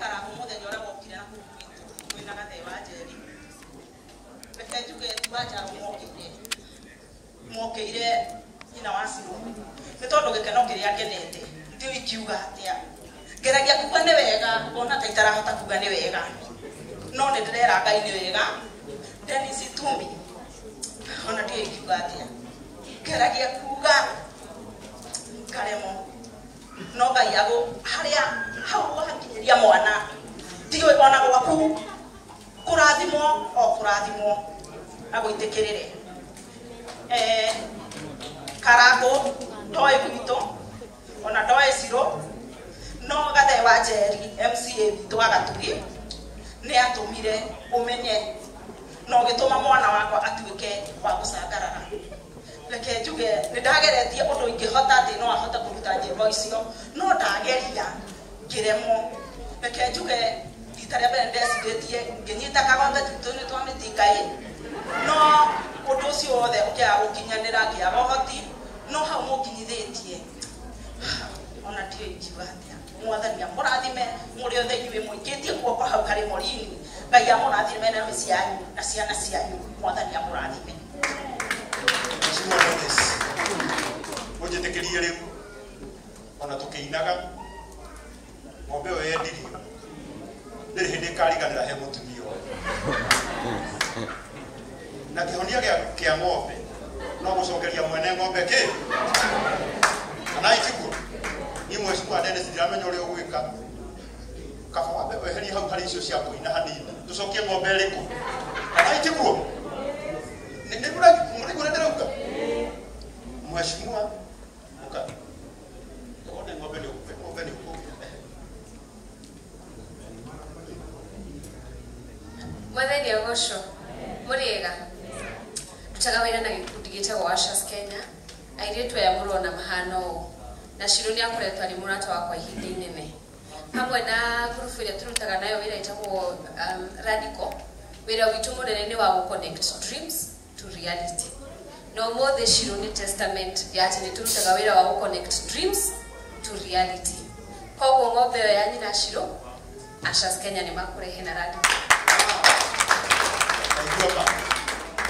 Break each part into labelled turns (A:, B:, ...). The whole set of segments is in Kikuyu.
A: Karangũ mũthenya ũrĩa wokire na kũu gwitũ kwĩna Gathee wa Njeri, reke njuge ti wa Njarũ mokĩire nyina wa Cirũ, nĩ tondũ gĩkeno kĩrĩa ngenete ndiũĩ ingiuga atĩa. Ngeragia kuga nĩ wega, ngona ta itarahota kuga nĩ wega, no nĩ ndĩrera Ngai nĩ wega. Dennis Itumbi, ona ndiũĩ ingiuga atĩa, ngeragia kuga ngaremwo, no Ngai agũ harĩa hau wakinyĩria mwana ndiũĩ ona gwaku kũrathimwo o kũrathimwo agũitĩkĩrĩre. Karangũ ndoĩ gwitũ ona ndoĩ Cirũ, no Gathee wa Njeri MCA witũ wa Gatugi nĩ atũmire ũmenye na ũgĩtũma mwana wakwa atuĩke wa gũcangarara. Reke njuge nĩ ndageretie ũndũ ingĩhota atĩ no ahote kũruta nyĩmbo icio, no ndageria ngĩremwo. Reke njuge rita rĩa mbere ndecirĩtie ngĩnyita kagombe twitũ nĩ twa mĩtingai, no ũndũ ũcio wothe ũkĩaga gũkinyanĩra, ngĩaga ũhoti, no hau mũnginyithĩtie ona ndiũĩ ingiuga atĩa. Mwathani amũrathime mũrĩ othe inyuĩ mũikĩtie guoko hau harĩ Morini. Ngai amũrathime na mĩciĩ yanyu na ciana cianyu. Mwathani amũrathime.
B: Mheshimiwa Dennis, ũnjĩtĩkĩrie rĩu ona tũkĩinaga ng'ombe ĩyo yendirio ndĩrĩ hĩndĩ ĩkariganĩra he mũtumia ũyũ. Na kĩhonia kĩa ng'ombe no gũcokeria mwene ng'ombe kĩ kana itiguo. Niĩ Mheshimiwa Dennis ndiramenya ũrĩa ũgwĩka, kaba wambe weherie hau harĩ icio cia kũina hanini tũcokie ng'ombe ĩrĩkũ kana itiguo. Nĩ ndĩrauga Mheshimiwa ũka wone ng'ombe nĩ ng'ombe nĩ ũkũ.
C: Mwathani agocwo mũrĩega. Ndutaga wĩra na gĩkundi gĩtagwo Ushers Kenya. Airĩtu aya mũrona mahana ũũ, na Cirũ nĩ akoretwo arĩ mũrata wakwa ihinda inene, hamwe na ngurubu ĩrĩa tũrutaga nayo wĩra ĩtagwo Radical. Wĩra witũ mũnene nĩ wa gũ connect dreams to reality, na ũmũthĩ Cirũ nĩ testament ya atĩ nĩ tũrutaga wĩra wa gũ connect dreams to reality. Koguo ng'ombe ĩyo ya nyina Cirũ, Ushers Kenya nĩ makũrehe na Radical.
B: Aigua ma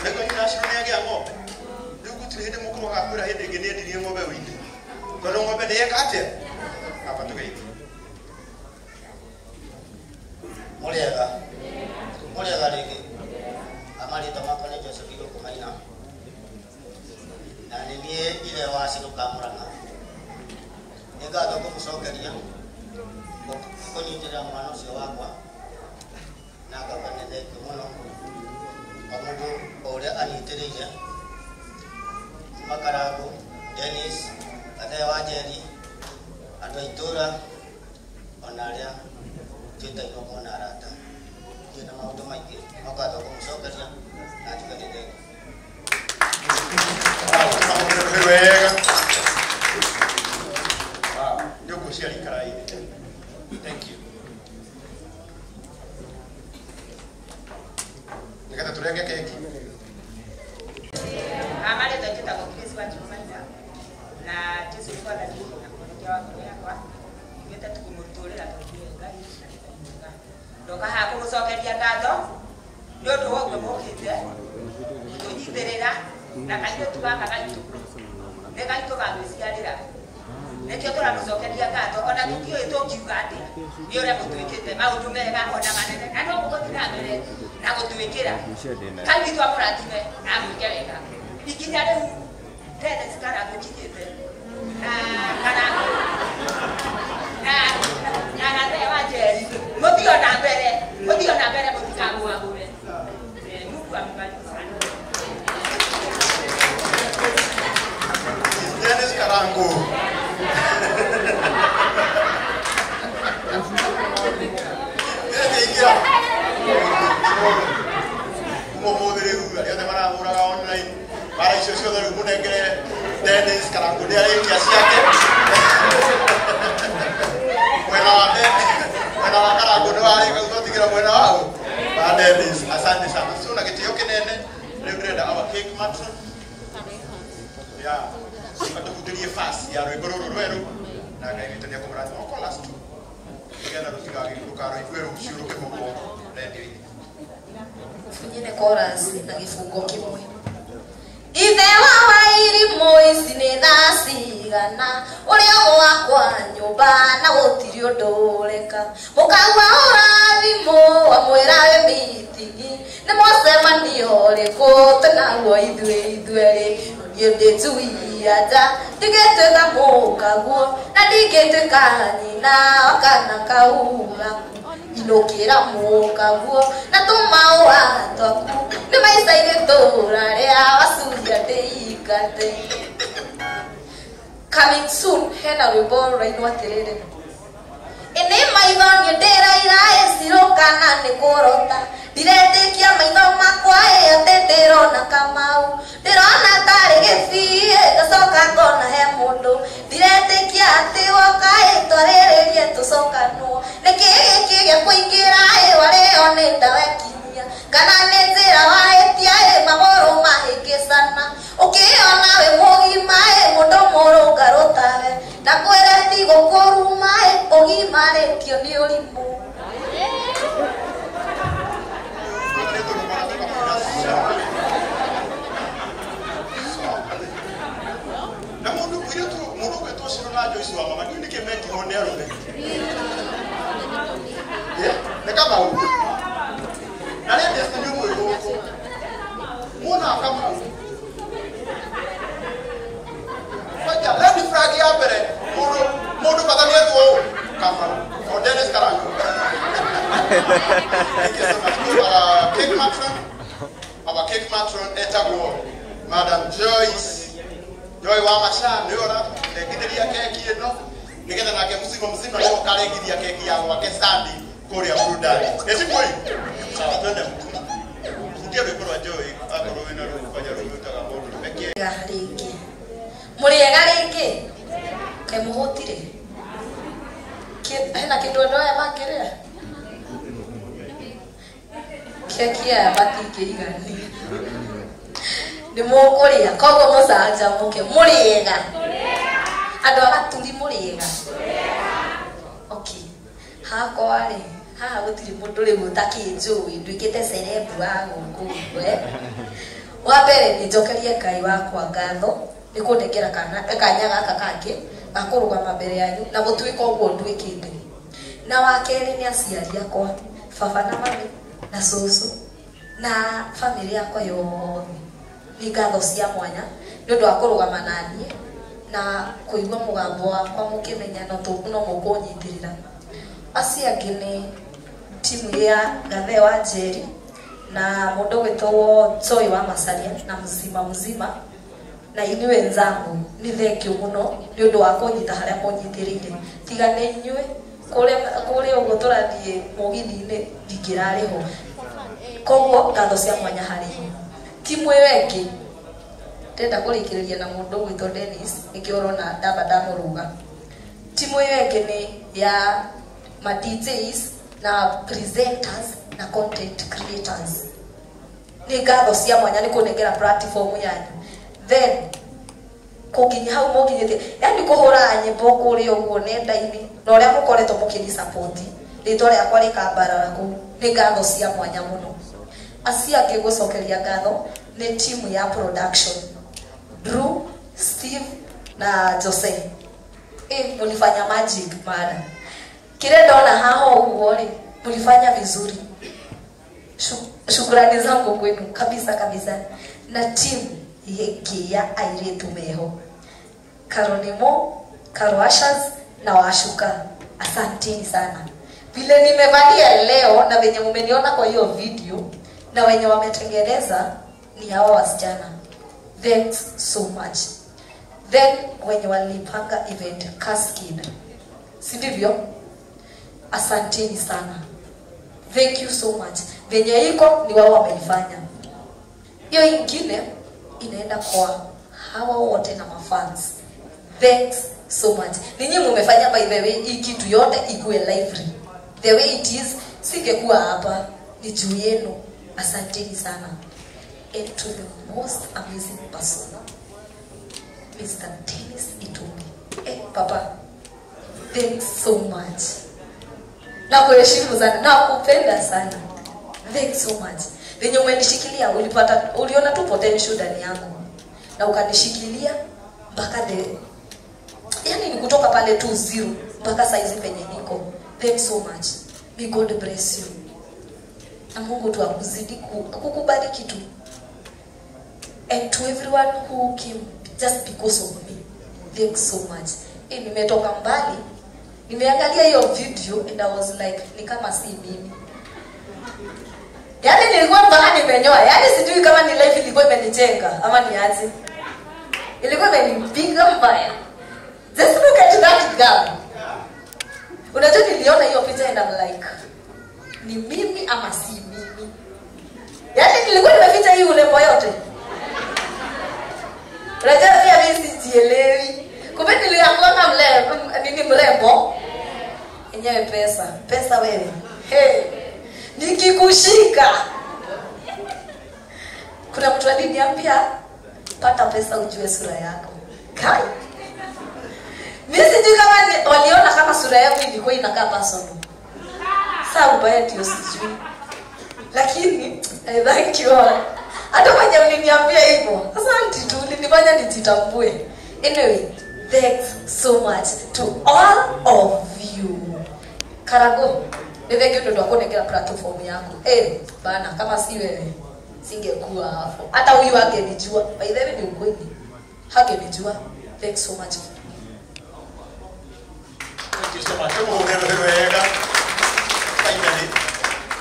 B: nĩguo nyina Cirũ nĩ agĩa ng'ombe. Rĩu gũtirĩ hĩndĩ mũkũrũ agakwĩra hĩndĩ ĩngĩ nĩendirie ng'ombe wĩine, tondũ ng'ombe nĩ yeka atĩa. Aba tũgeithie.
D: Mũrĩega mũrĩega rĩngĩ. Amarĩtwa makwa nĩ Joseph Gĩthũkũ Maina, na nĩ niĩ ithe wa Cirũ Kamũrang'a. Nĩ ngatho kũmũcokeria kũnyitĩrĩra mwana ũcio wakwa, na ngauga nĩ thengiũ mũno o mũndũ o ũrĩa anyitĩrĩire kuma Karangũ, Dennis, Gathee wa Njeri, andũ a itũũra ona arĩa twĩtainwo kuona arata. Ndirĩ na maũndũ maingĩ, no ngatho kũmũcokeria na njuge nĩ thengiũ.
B: Tũmahũrĩre wega. Nĩ ũguo ikaraire. Thank you. Nĩgetha tũrenge keki.
E: Amarĩtwa njĩtagwo Grace Wanjiru Maina, na Jesu nĩ Mwathani na Mũhonokia wa ngoro yakwa. Njugĩte tu kũmũtũrĩra tondũ nĩwe Ngai na nĩ Ngai mwega. Ndoka haha kũmũcokeria ngatho nĩ ũndũ wa ũguo mũkĩte gũtũnyitĩrĩra na kairĩtu gaka gaitũ nĩ gaitũ ga gwĩciarĩra, nĩkĩo tũramũcokeria ngatho ona tũtiũĩ tũngiuga atĩa nĩ ũrĩa mũtwĩkĩte maũndũ mega ona manene, na no mũgũthiĩ na mbere na gũtwĩkĩra. Ngai witũ amũrathime na amwĩke wega. Ikinya rĩu Dennis Karangũ kinyĩte na Karangũ na Gathee wa Njeri, mũthiĩ ona mbere, mũthiĩ ona mbere, mũtikagũagũre. Mungu ambariki sana.
B: Dennis Karangũ. Ingĩra. Kuma ũmũthĩ rĩu arĩa othe marahũraga online bara icio ciothe rĩu mũnengere Dennis Karangũ nĩ arĩkia ciake. Mwena wa mwena wa Karangũ nĩ warĩka gũtigĩra mwena wao wa Dennis. Asante sana. So na gĩtĩo kĩnene rĩu ndĩrenda our cake matron ya atũhutĩrie fast ya rwĩmbo rũrũ rwerũ, na Ngai witũ nĩ ekũmũrathima. O chorus tu. Nĩgetha rũtikarũigue rũciũ rũkĩmũkwo rendio-inĩ.
F: Nyine chorus na gĩbungo kĩmwe. Ithe wa wairimũ ici nĩ thaa cigana, ũrĩa gwakwa nyũmba na gũtirĩ ũndũ ũreka. Mũkaigua hũra thimũ amwĩra wĩ mitingi, nĩ mũcemanio ũrĩkũ twĩnaguo ithuĩ ithuerĩ. Niĩ ndĩ cui anja, ndingĩtuĩka mũkaguo, na ndingĩtuĩka nyina wa kana kau gaku. Inũkĩra mũkaguo na tũmaũa twaku, nĩ maica-inĩ tũra rĩa wacuria ndĩingate. Coming soon hena rwĩmbo rũrainwo atĩrĩrĩ. Ĩnĩ maitho niĩ ndĩraira ĩcirũ kana nĩ kũrota, ndiretĩkia maitho makwa ĩ atĩ ndĩrona Kamau, ndĩrona tarĩ gĩbii ngacoka ngona he mũndũ, ndiretĩkia atĩ woka ĩ twarĩrĩrie tũcokanwo, nĩkĩ gĩkĩ gĩa kũingĩra ĩ warĩo nĩ ndawekinyia, kana nĩ njĩra wahĩtia ĩ magũrũ mahĩngĩcana, ũkĩona wĩ mũgima ĩ mũndũ mũrũngarũ tawe, ndakwĩre ti gũkũruma ĩ ũgimarĩtio nĩ ũrimũ.
B: Na mũndũ mũirĩtu mũndũ ũgwĩtwo Ciro na Joyce wa mama nĩ kĩ mekirwo nĩ arũme. Nĩ Kamau. Na rĩrĩa nĩ mwĩ gũkũ. Muona Kamau. Kwaja red flag ya mbere mũndũ mũndũ bata nĩ etwo Kamau. O Dennis Karango. Thank you so much. Our cake matron, our cake matron etagwo Madam Joyce Joy wa Macha nĩ ũrarengithĩria keki ĩno nĩgetha nake mũcigo mzima nĩwe ũkarengithia keki ya gwake Sandy kũrĩa burudani. Ĩtikuĩ? Sawa, twende mtu. Rutia rwĩmbo rwa Joy akorwo wĩna rũu kwanja rũrutaga mũndũ rũme
F: rĩngĩ. Mũrĩega rĩngĩ? Kaĩ mũhũtire? Hena kĩndũ andũ aya mangĩrĩa? Keki aya matingĩigania. Nĩ mũkũrĩa, koguo mũcanjamũke. Mũrĩega? Andũ a Gaturi mũrĩega? Okay. Hakwa rĩ, haha gũtirĩ mũndũ rĩu ũtakĩnjũĩ, nduĩkĩte celeb wa gũkũ ũguo. Wa mbere nĩ njokerie Ngai wakwa ngatho nĩ kũndengera kanya gaka kangĩ ga kũrũgama mbere yanyu na gũtuĩka ũguo nduĩkĩte. Na wa kerĩ nĩ aciari akwa, baba na mami na cũcũ na bamĩrĩ yakwa yothe. Nĩ ngatho cia mwanya nĩ ũndũ wa kũrũgama na niĩ na kũigua mũgambo wakwa mũkĩmenya no mũkũnyitĩrĩra. Acio angĩ nĩ timu ya Gathe wa Njeri na mũndũ ũgwĩtwo Joy wa Macharia na mzima mzima na inyuĩ wenzangu nĩ thengio mũno nĩ ũndũ wa kũnyita harĩa mũnyitĩrĩire. Tiga nĩ inyuĩ kũrĩa ũguo tũrathiĩ mũgithi-inĩ ndingĩrarĩ ho. Koguo ngatho cia mwanya harĩ inyuĩ. Timu ĩyo ĩngĩ ndĩrenda kũrĩkĩrĩria na mũndũ ũgwĩtwo Dennis nĩkĩo ũrona ndamba ndamũrũga. Timu ĩyo ĩngĩ nĩ ya ma DJs na presenters na content creators. Nĩ ngatho cia mwanya nĩ kũnengera platform yanyu. Then kũnginya hau mũnginyĩtie, yani kũhũra nyĩmbo kũrĩa ũguo nenda-inĩ na ũrĩa mũkoretwo mũkĩni support rĩtwa rĩakwa rĩkambarara kũu, nĩ ngatho cia mwanya mũno. Acio angĩ gũcokeria ngatho nĩ timu ya production, Drew, Steve na Jose. Mulifanya magic mana. Kile ndona haha ũguo rĩ, mulifanya vizuri. Shukrani zangu kwenu kabisa kabisa. Na timu ĩngĩ ya airĩtu meho, Karonimo, Karoashas na Washuka, asanteni sana. Vile nimevalia leo na venye mumeniona kwa hiyo video na wenye wametengeneza ni hawa wasichana. Thanks so much. Then wenye walipanga event Cascade, si ndivyo? Asanteni sana. Thank you so much. Venye iko ni wao wameifanya. Hiyo ingine inaenda kwa hawa wote na mafans. Thanks so much. Ninyi mumefanya by the way hii kitu yote ikuwe lively. The way it is, singekuwa hapa ni juu yenu. Asanteni sana. And to the most amazing person, Mr. Dennis Itumbi. Papa, thanks so much. Na kuheshimu sana, na kupenda sana. Thanks so much. Venye umenishikilia, ulipata, uliona tu potential ndani yangu. Na ukanishikilia mpaka yani ni kutoka pale 2-0 mpaka saizi penye niko. Thanks so much. May God bless you. Na Mungu tu akuzidi kukubariki tu. And to everyone who came just because of me, thanks so much. Nimetoka mbali, nimeangalia hiyo video and I was like, ni kama si mimi. Yaani nilikuwa mpaka nimenyoa. Yaani sijui kama ni life ilikuwa imenijenga ama ni aje. Ilikuwa imenipiga mbaya. Just look at that girl. Unajua niliona hiyo picha and I'm like, ni mimi ama si mimi? Yaani nilikuwa nimeficha hii urembo yote. Unajua pia mimi sijielewi. Kumbe niliambiwa nini mrembo? Enyewe pesa. Pesa wewe. Hey. Nikikushika. Kuna mtu aliniambia pata pesa ujue sura yako. Kai. Mimi sijui kama waliona kama sura yangu ilikuwa inakaa personal. Sawa ubaya ndio sijui. Lakini I thank you all. Hata mwenye uliniambia hivyo. Asante tu ulinifanya nijitambue. Anyway, thanks so much to all of you. Karago, nithe ndio ndo akonekera platform yako. Bana kama si wewe singekuwa hapo. Hata huyu angenijua. By the way ni ukweli. Hangenijua. Thanks so much.
B: Thank you so much.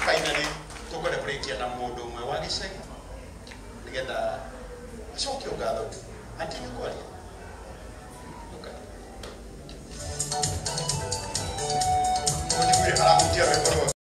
B: Finally, tukwenda kurikia na mundu umwe wa gicagi nigetha acokio ngatho tu. Auntie nĩ kwaria.